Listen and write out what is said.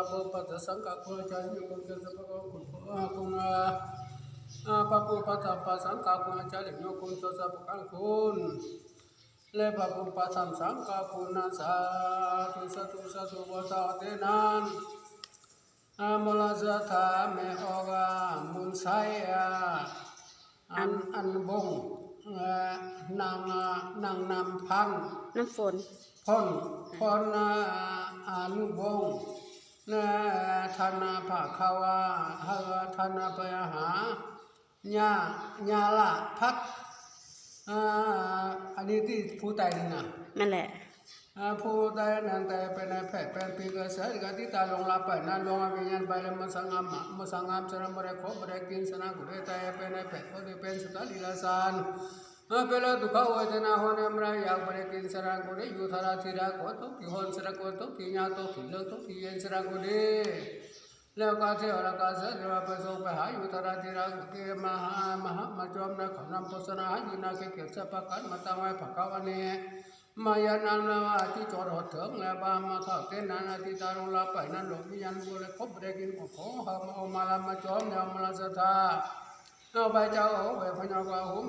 ພະພຸດທະສັງຄະຄຸນອາຈາລິໂຍຄຸນ ເຈົ້າສັບພະກາງຄຸນ ອາ ພະພຸດທະສັງຄະຄຸນອາຈາລິໂຍຄຸນ ເຈົ້າສັບພະກາງຄຸນ ແລະ ພະພຸດທະສັງຄະຄຸນນະ ສາທຸ ສາທຸ ສາທຸ ບໍ່ເທົ່າເທົ່ານັ້ນ ອາ ມະລະສັດທາແມ່ອອກ ອາ ມູນໄຊ ອາ ອັນ ອັນບົງ ອາ ນາງ ອາ ນາງນ້ຳພັນ ນ້ຳຝົນ ພົນ ພົນ ອາ ອານຸບົງ ນາ ທະນະພາຄາວາ ເຮີ ທະນະພະຍາຫາ ຍາ ຍາລາພັດ ອາ ອັນນີ້ທີ່ຜູ້ຕາຍນີ້ນະ ນັ້ນແຫຼະ ອາ ຜູ້ຕາຍນັ້ນຕາຍໄປໃນແພດແປນປີກະເສດ ກະຕິຕາລ່ວງລັບໄປນັ້ນ ລ່ວງວິນຍານໄປແລ້ວ ໝົດສະຫງາມ ໝົດສະຫງາມສະນະ ບໍ່ໄດ້ຄົບບໍ່ໄດ້ກິນສະນະ ຜູ້ໃດຕາຍໄປໃນແພດ ຜູ້ໃດເປັນສັດຕະເດຍລະສານ ເປັນໂລກທຸກຂະເວທະນາ ຮ້ອນແຮງບໍ່ໄດ້ຢາກບໍ່ໄດ້ກິນສະນະ ຜູ້ໃດຢູ່ທາລະທີລະ ຕົກທີ່ຮ້ອນສະນະ ຕົກທີ່ຍາກ ຕົກທີ່ເລິກ ຕົກທີ່ເຢັນສະນະ ຜູ້ໃດ ແລ້ວກະເທວະລາກະເສດ ແລ້ວກະໄປສົ່ງໄປຫາຢູ່ທາລະທີລະ ເກມາຫາ ມາຫາມາຈອມນະ ເຂົ້ານຳໂພຊະນາ ຫາຢູ່ນາເກກຽດສະປະການ ມາຕັ້ງໄວ້ພະກະວະເນ ມາຍານາມນາວາ ທີ່ຈອດຮອດເຖິງ ແລ້ວບາມາເຂົ້າເຕັນນັ້ນ ອາທິຕາລົງລາໄປນັ້ນ ໂລກວິນຍານບໍ່ໄດ້ຄົບບໍ່ໄດ້ກິນ ຂອງເຮົາມາເອົາມາລຳມາຈອມ ແນວມາລະສັດທາ ເອົາໃບເຈົ້າ ເອົາໃບພະຍອກວ່າ ໂຫມ